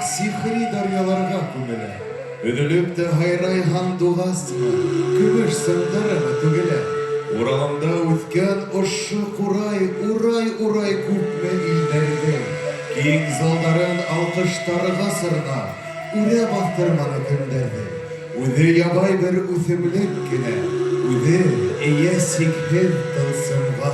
Сихри даръяларға күмелә. Өҙөлөп тә һайрай һандуғасмы, көмөш сыңдарымы түгелә. Уралымда үҫкән ошо ҡурай урай-урай күпме илдәрҙе, киң залдарын алҡыштарға сорнап, үрә баҫтырманы көндәрҙе. Үҙе ябай бер үҫемлек кенә, үҙе эйә сикһеҙ тылсымға.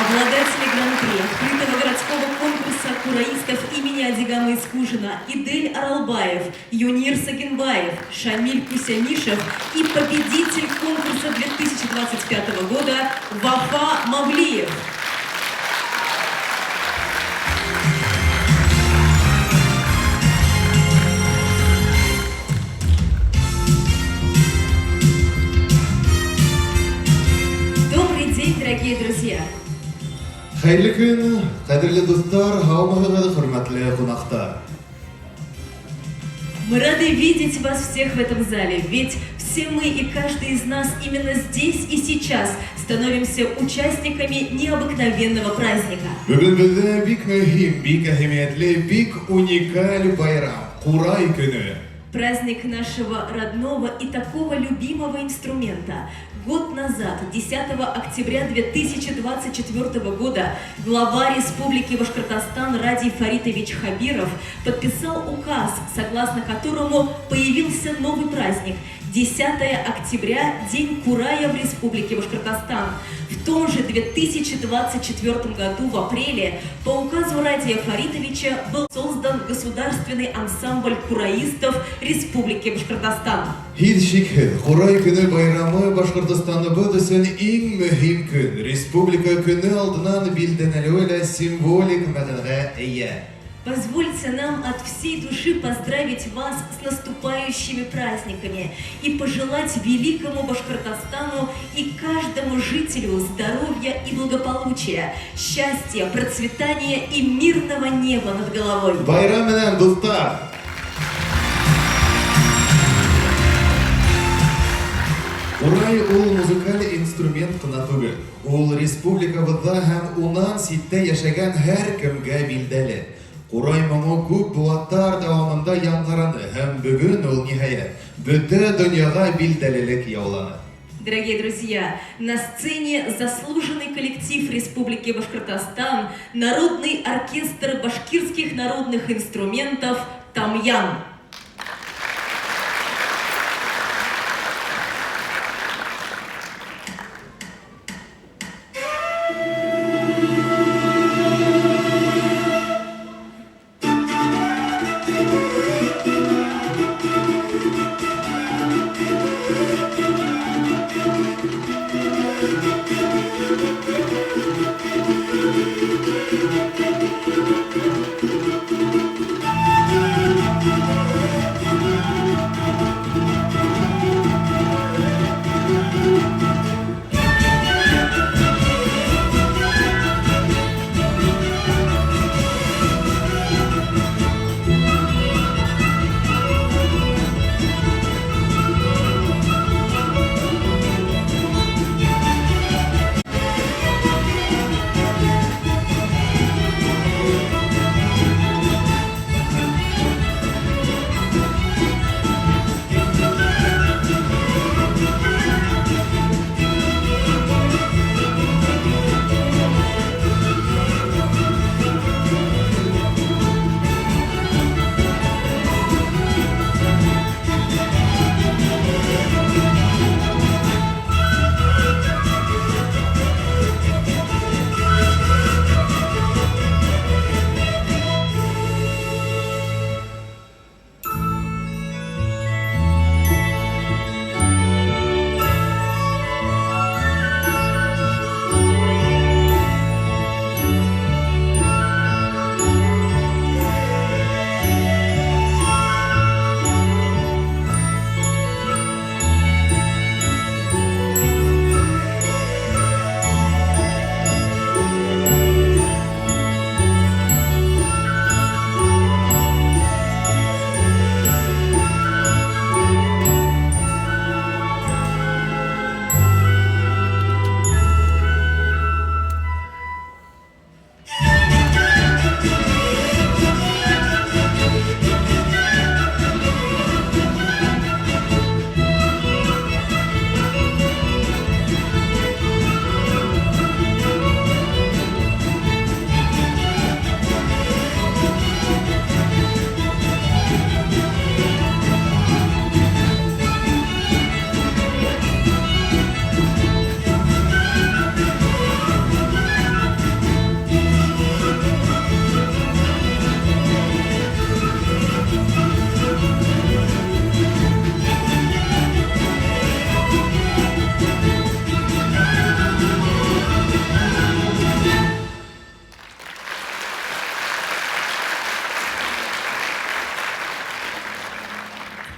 Обладатели гран-при открытого городского конкурса кураистов имени Адигама Искужина Идель Аралбаев, Юнир Сагинбаев, Шамиль Кусямишев и победитель конкурса 2025 года Вафа Мавлиев. Добрый день, дорогие друзья! Хәйерле көн, ҡәҙерле дуҫтар, һаумыһығыҙ, хөрмәтле ҡунаҡтар. Мы рады видеть вас всех в этом зале, ведь все мы и каждый из нас именно здесь и сейчас становимся участниками необыкновенного праздника. Бөгөн беҙҙә бик мөһим, бик әһәмиәтле, бик уникаль байрам, Ҡурай көнө. Праздник нашего родного и такого любимого инструмента. Год назад, 10 октября 2024 года, глава Республики Башкортостан Радий Фаритович Хабиров подписал указ, согласно которому появился новый праздник – 10 октября, День Курая в Республике Башкортостан. В том же 2024 году, в апреле, по указу Радия Фаритовича был создан государственный ансамбль кураистов Республики Башкортостан. Һис шикһеҙ, Ҡурай көнө байрамы Башҡортостаныбыҙ өсөн иң мөһим көн. Республика көнө алдынан билдәләнеүе лә символик мәғәнәгә эйә. Позвольте нам от всей души поздравить вас с наступающими праздниками и пожелать великому Башкортостану и каждому жителю здоровья и благополучия, счастья, процветания и мирного неба над головой. Байрам менән, дуҫтар! Ҡурай ул музыкаль инструмент ҡына түгел. Ул республикабыҙҙа һәм унан ситтә йәшәгән һәр кемгә билдәле. Ҡурай моңо күп быуаттар дауамында яңғыраны һәм бөгөн ул, ниһайәт, бөтә донъяға билдәлелек яуланы. Дорогие друзья, на сцене заслуженный коллектив Республики Башкортостан, Народный оркестр башкирских народных инструментов «Тамьян».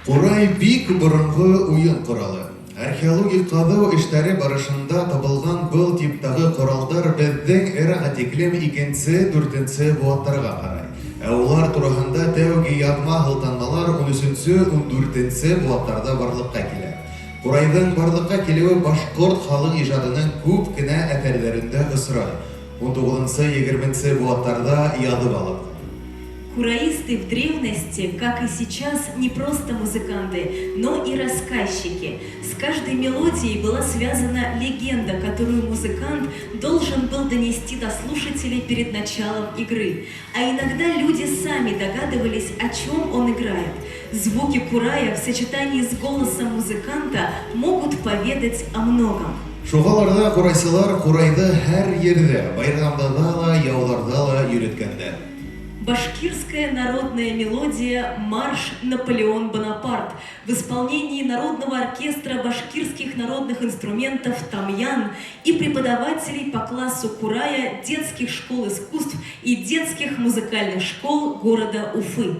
Ҡурай бик боронғо уйын ҡоралы. Археологик ҡаҙыу эштәре барышында табылған был типтағы ҡоралдар беҙҙең эраға тиклем икенсе, дүртенсе быуаттарға ҡарай. Ә улар тураһында тәүге яҙма һылтанмалар 13-нсе, 14-нсе быуаттарҙа барлыҡҡа килә. Ҡурайҙың барлыҡҡа килеүе башҡорт халыҡ ижадының күп кенә әҫәрҙәрендә осрай. 19-нсе, 20-нсе быуаттарҙа яҙып алынған. Кураисты в древности, как и сейчас, не просто музыканты, но и рассказчики. С каждой мелодией была связана легенда, которую музыкант должен был донести до слушателей перед началом игры. А иногда люди сами догадывались, о чем он играет. Звуки курая в сочетании с голосом музыканта могут поведать о многом. Шуғалыр ҙа ҡурайсылар ҡурайҙы һәр ерҙә, байрамда ла, яуларҙа ла йөрөткәндәр. Башкирская народная мелодия «Марш Наполеон Бонапарт» в исполнении Народного оркестра башкирских народных инструментов «Тамьян» и преподавателей по классу курая детских школ искусств и детских музыкальных школ города Уфы.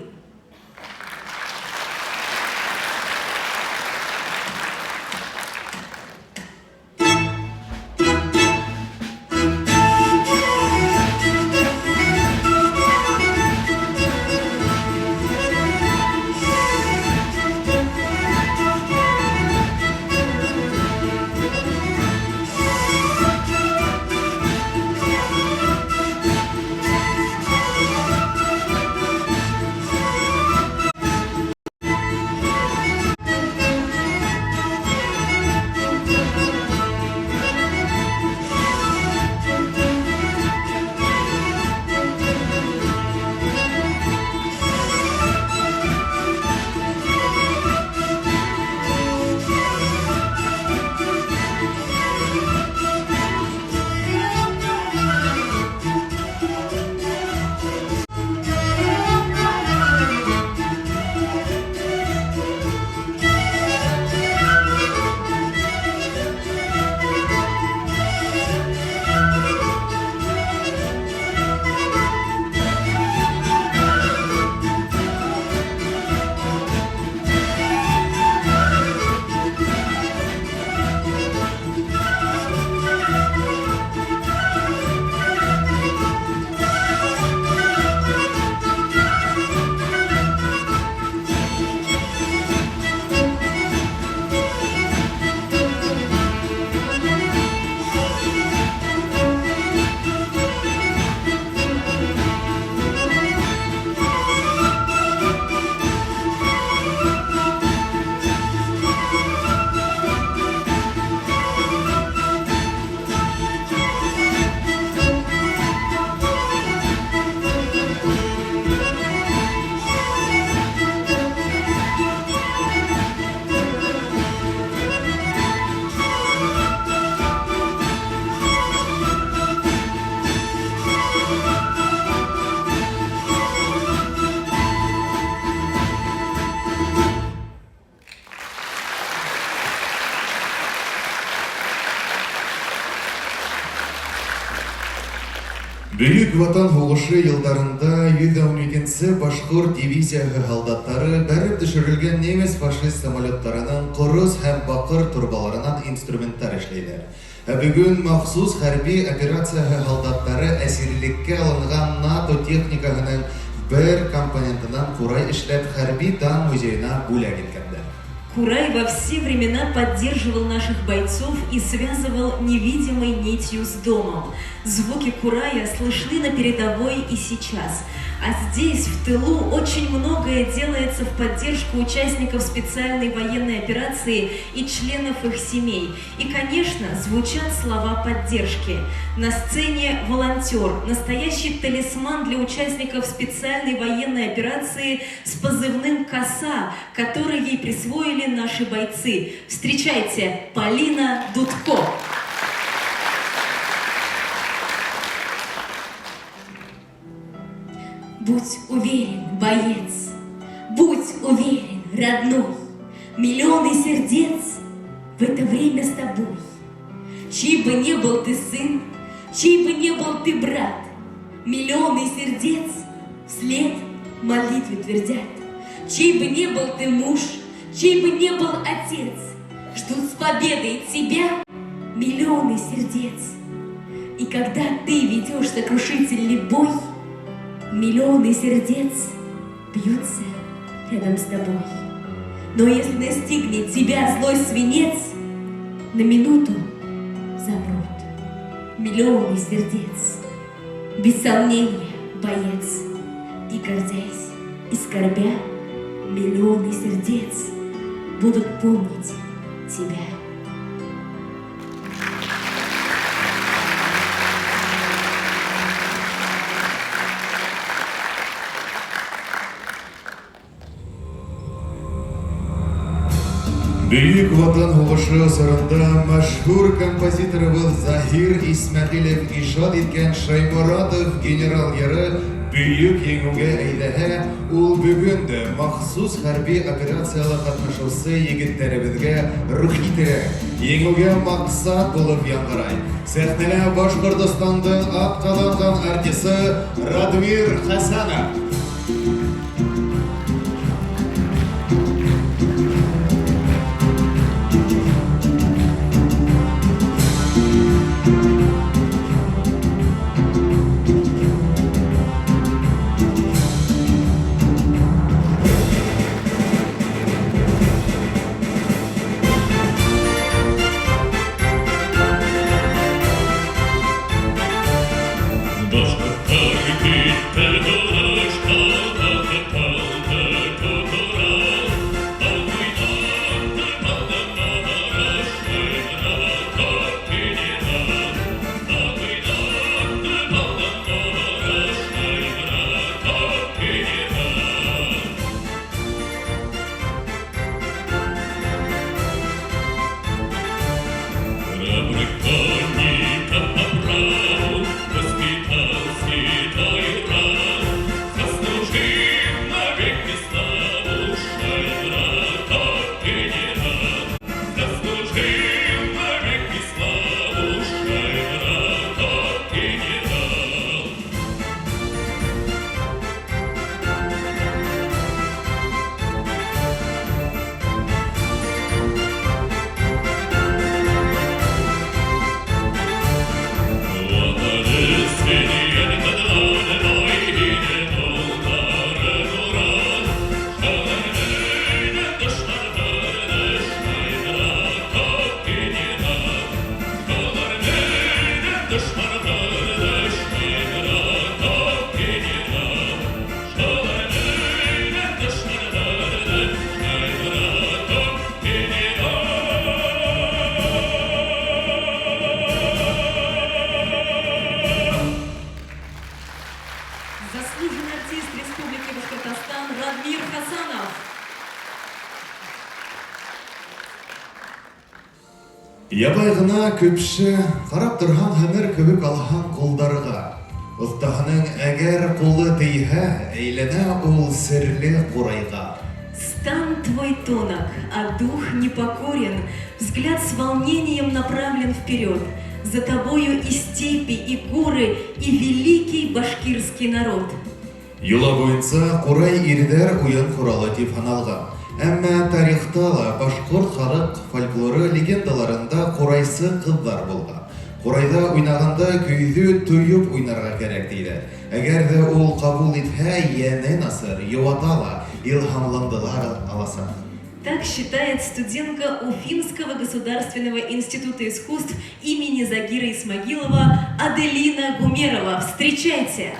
Бөйөк Ватан һуғышы йылдарында 112-нсе башҡорт дивизияһы һалдаттары бәреп төшөрөлгән немец фашист самолеттарының ҡорос һәм баҡыр торбаларынан инструменттар эшләйҙәр. Ә бөгөн махсус хәрби операцияһы һалдаттары әсирлеккә алынған НАТО техникаһының бер компонентынан ҡурай эшләп хәрби дан музейына бүләк иткәндәр. Курай во все времена поддерживал наших бойцов и связывал невидимой нитью с домом. Звуки курая слышны на передовой и сейчас. А здесь, в тылу, очень многое делается в поддержку участников специальной военной операции и членов их семей. И, конечно, звучат слова поддержки. На сцене волонтер, настоящий талисман для участников специальной военной операции с позывным «Коса», который ей присвоили наши бойцы. Встречайте, Полина Дудко. Будь уверен, боец, будь уверен, родной, миллионы сердец в это время с тобой. Чей бы ни был ты сын, чей бы ни был ты брат, миллионы сердец вслед молитвы твердят. Чей бы ни был ты муж, чей бы ни был отец, ждут с победой тебя миллионы сердец. И когда ты ведешь сокрушительный бой, миллионы сердец бьются рядом с тобой. Но если настигнет тебя злой свинец, на минуту замрут миллионы сердец. Без сомнения, боец, и гордясь, и скорбя, миллионы сердец будут помнить тебя. Бөйөк Ватан һуғышы осоронда мәшһүр композиторыбыҙ Заһир Исмәғилев ижад иткән Шайморатов генерал йыры бөйөк еңеүгә әйҙәһә, ул бөгөн дә махсус хәрби операцияла ҡатнашыусы егеттәребеҙгә рухи терәк, еңеүгә маҡсат булып яңғырай. Сәхнәлә Башҡортостандың атҡаҙанған артисы Радмир Хәсәнов. Заслуженный артист Республики Башкортостан Радмир Хасанов. Ябай ғына көпшө, ҡарап торһаң һыныр кеүек алһаң ҡулдарға. Оҫтаһының әгәр ҡулы тейһә, әйләнә ул серле ҡурайға. Стан твой тонок, а дух непокорен, взгляд с волнением направлен вперед. За тобою и степи, и горы, и великий башкирский народ. Йола буйынса ҡурай ирҙәр уйын ҡоралы тип һаналған. Әммә тарихта ла башҡорт халыҡ фольклоры легендаларында ҡурайсы ҡыҙҙар булған. Ҡурайҙа уйнағанда көйҙө тойоп уйнарға кәрәк тиҙәр. Әгәр ҙә ул ҡабул итһә, йәне насыр, йыуата ла, илһамландыра аласаҡ. Так считает студентка Уфимского государственного института искусств имени Загира Исмагилова Аделина Гумерова. Встречайте!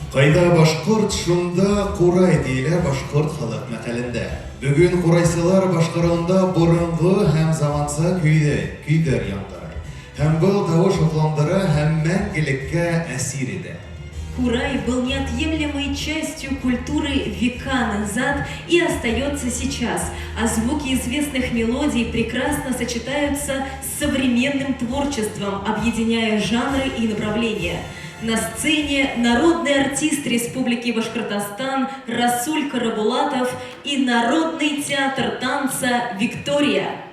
Ҡайҙа башҡорт, шунда ҡурай, тиелә башҡорт халыҡ мәҡәлендә. Бөгөн ҡурайсылар башҡарыуында боронғо һәм заманса көйҙе, көйҙәр яңғырай. Һәм был тауыш һоҡландыра һәм мәңгелеккә әсир итә. Курай был неотъемлемой частью культуры века назад и остается сейчас, а звуки известных мелодий прекрасно сочетаются с современным творчеством, объединяя жанры и направления. На сцене народный артист Республики Башкортостан Расуль Карабулатов и Народный театр танца «Виктория».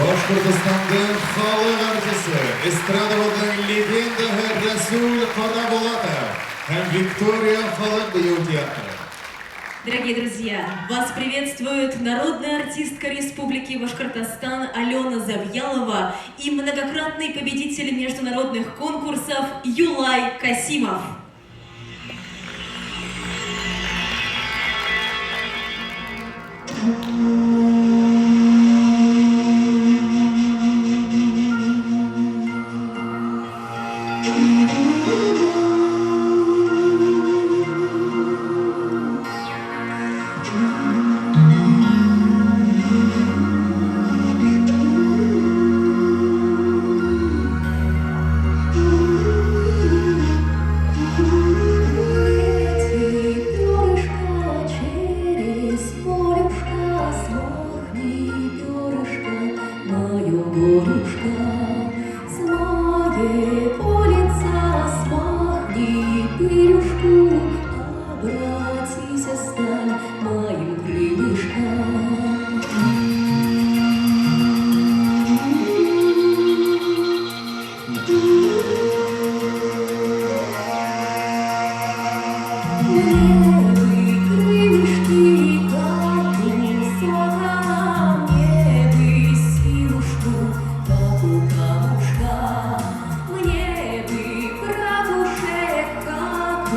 Башҡортостандың халыҡ артисы, эстрадабыҙҙың легендаһы Рәсүл Ҡарабулатов һәм Виктория халыҡ бейеү театры. Дорогие друзья, вас приветствует народная артистка Республики Башкортостан Алена Завьялова и многократный победитель международных конкурсов Юлай Касимов. Лети, перышко, через полюшко, смахни перышко, мое горюшко. С моего лица смахни пылюшку, обратися, стань моим крылышком. Мне бы крылышки, как у сокола, мне бы силушку, как у камушка, мне бы братушек, как у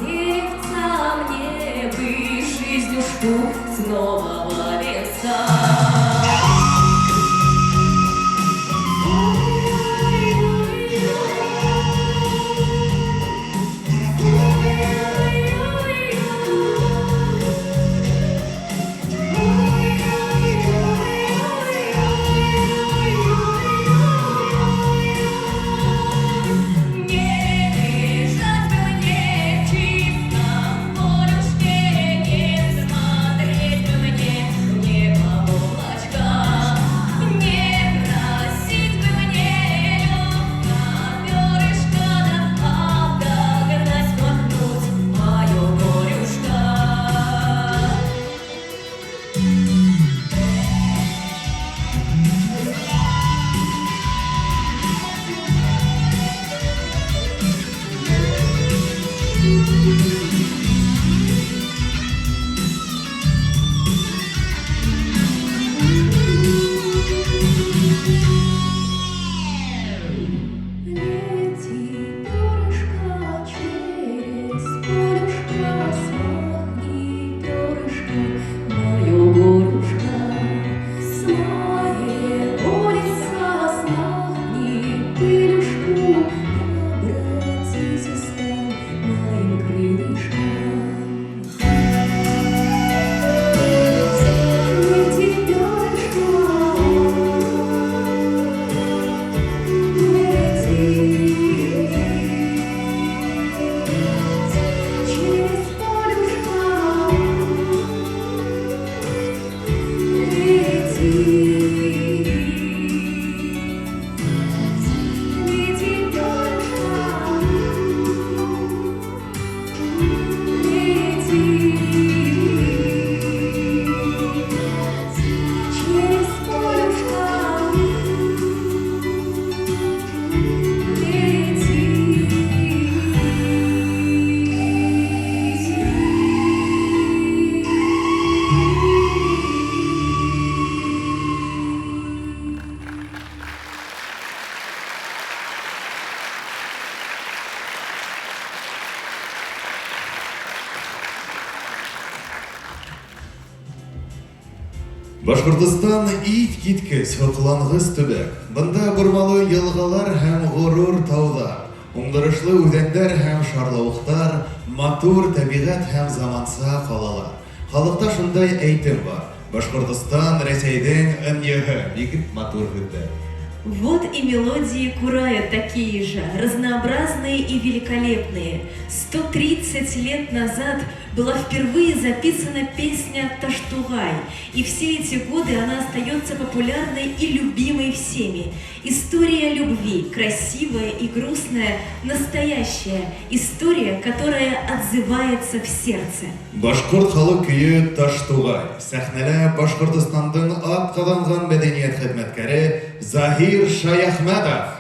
деревца, мне бы жизнюшку с нового венца. Не лежать бы мне в чистом полюшке, не смотреть бы мне в небо в облачка, не просить бы мне легко перышко, да отогнать, смахнуть мое горюшко. Лети, перышко, через полюшко, смахни перышко, мое горюшко. С моего лица смахни пылюшку, обратись и стань моим крылышком. Лети, перышко, лети через полюшко, лети, лети, перышко, лети через полюшко. Башҡортостан иҫ киткес һоҡланғыс төбәк. Бында бормалы йылғалар һәм ғорур тауҙар, уңдырышлы үҙәндәр һәм шарлауыҡтар, матур тәбиғәт һәм заманса ҡалалар. Халыҡта шундай әйтем бар: Башҡортостан Рәсәйҙең ынйыһы. Бик матур һүҙҙәр. Вот и мелодии Курая такие же, разнообразные и великолепные. 130 лет назад была впервые записана песня «Таштугай», и все эти годы она остается популярной и любимой всеми. История любви, красивая и грустная, настоящая. История, которая отзывается в сердце. Башҡорт халыҡ көйө «Таштуғай». Сәхнәлә Башҡортостандың атҡаҙанған мәҙәниәт хеҙмәткәре Заһир Шаяхмәтов.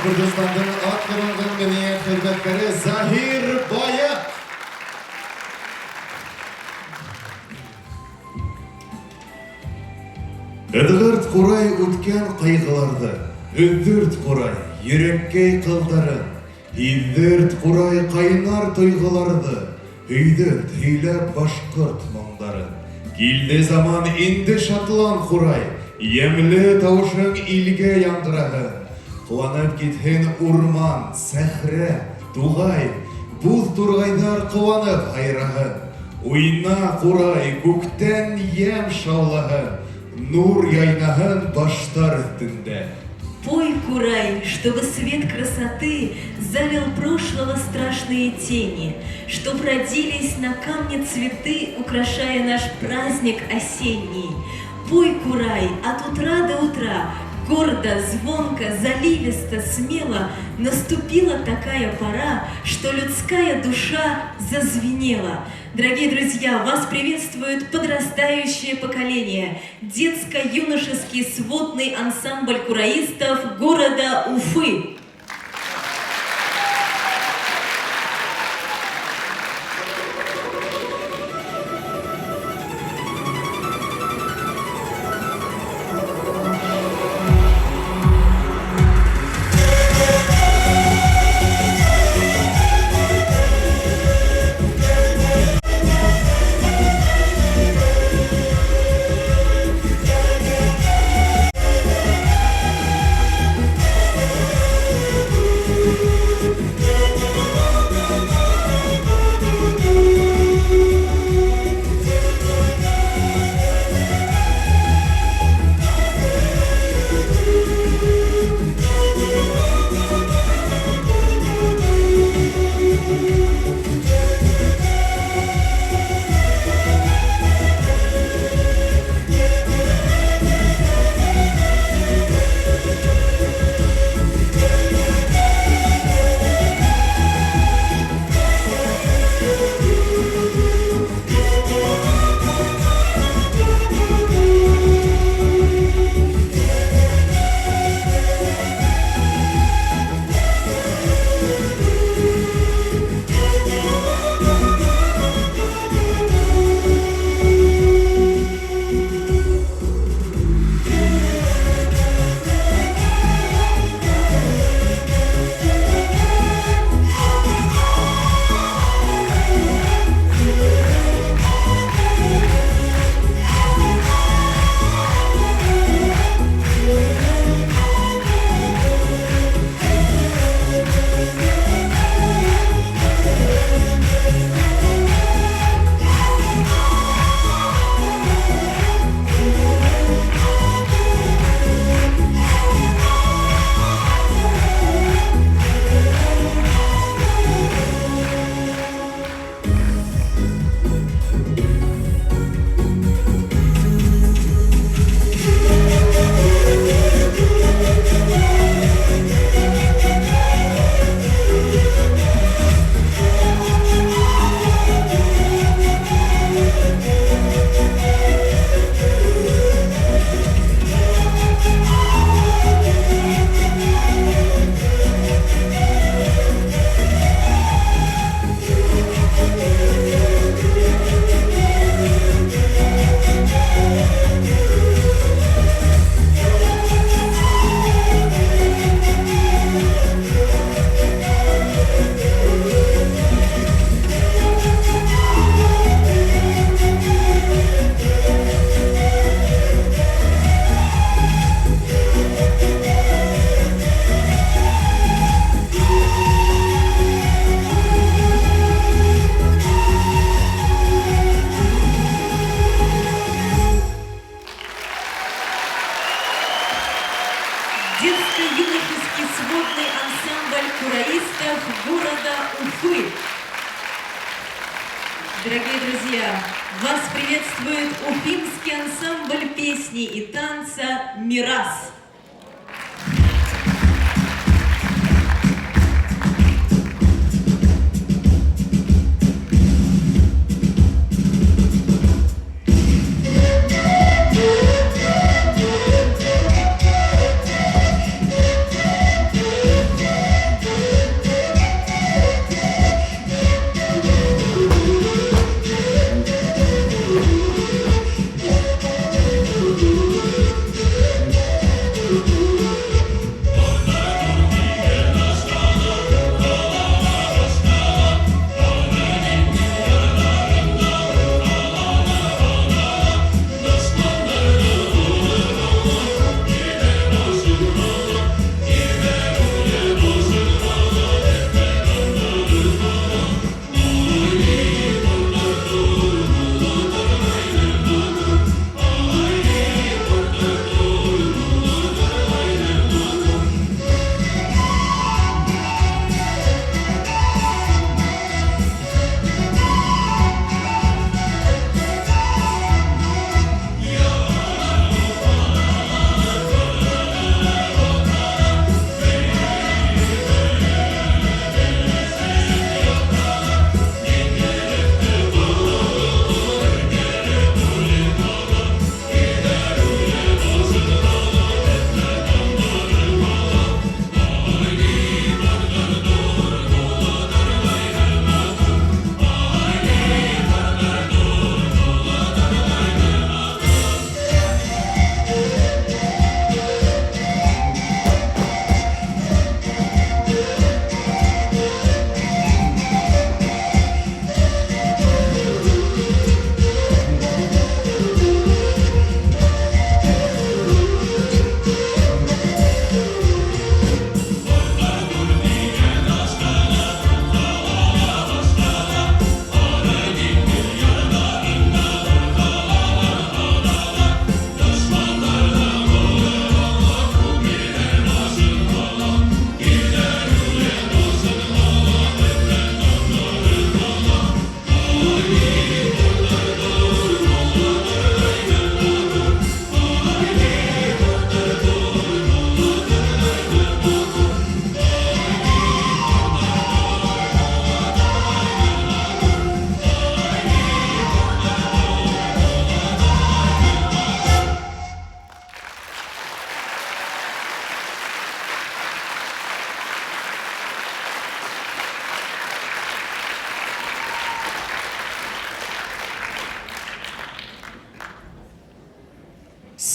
Башҡортостандың атҡаҙанған мәҙәниәт хеҙмәткәре Заһир Байыҡ. Ыҙғырт ҡурай үткән ҡайғыларҙы, өҙҙөрт ҡурай йөрәккәй ҡылдарын, һиҙҙерт ҡурай ҡайнар тойғоларҙы, һөйҙөрт һөйләп башҡорт моңдарын. Килде заман, инде шатлан, ҡурай, йәмле тауышың илгә яңғыраһын. Ҡыуанып китһен урман, сәхрә, туғай, буҙ турғайҙар ҡыуанып һайраһын. Уйна, ҡурай, күктән йәм шаулаһын, нур яйнаһын баштар өҫтөндә. Пой, Курай, чтобы свет красоты залил прошлого страшные тени, чтоб родились на камне цветы, украшая наш праздник осенний. Пой, Курай, от утра до утра, гордо, звонко, заливисто, смело наступила такая пора, что людская душа зазвенела. Дорогие друзья, вас приветствует подрастающее поколение, детско-юношеский сводный ансамбль кураистов города Уфы. Детско-юношеский сводный ансамбль кураистов города Уфы. Дорогие друзья, вас приветствует уфимский ансамбль песни и танца «Мирас».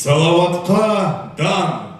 Салауатҡа дан!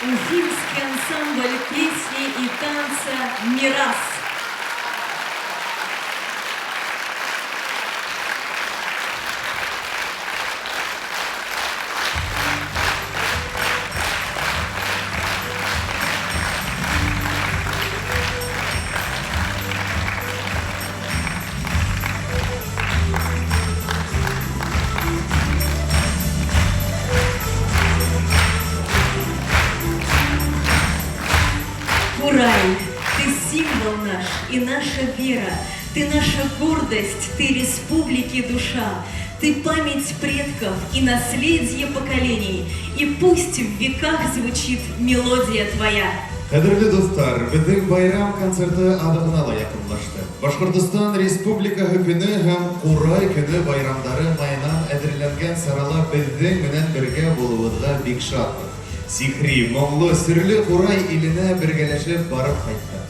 Уфимский ансамбль песни и танца «Мирас». Курай, ты символ наш и наша вера, ты наша гордость, ты республики душа, ты память предков и наследие поколений, и пусть в веках звучит мелодия твоя. Ҡәҙерле дуҫтар, беҙҙең байрам концерты аҙағына ла яҡынлашты. Башҡортостан Республикаһы көнө һәм Ҡурай көнө байрамдары уңайынан әҙерләнгән сарала беҙҙең менән бергә булыуығыҙға бик шатбыҙ. Сихри, моңло, серле Ҡурай иленә бергәләшеп барып ҡайттыҡ.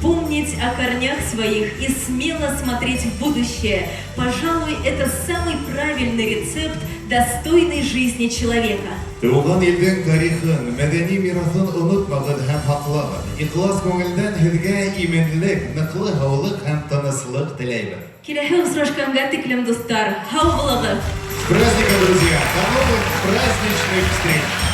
Помнить о корнях своих и смело смотреть в будущее, пожалуй, это самый правильный рецепт достойной жизни человека. Тыуған илдең тарихын, мәҙәни мираҫын онотмағыҙ һәм һаҡлағыҙ. Ихлас күңелдән һеҙгә именлек, ныҡлы һаулыҡ һәм тыныслыҡ теләйбеҙ. Киләһе осрашҡанға тиклем, дуҫтар, һау булығыҙ! С праздником, друзья! До новых праздничных встреч!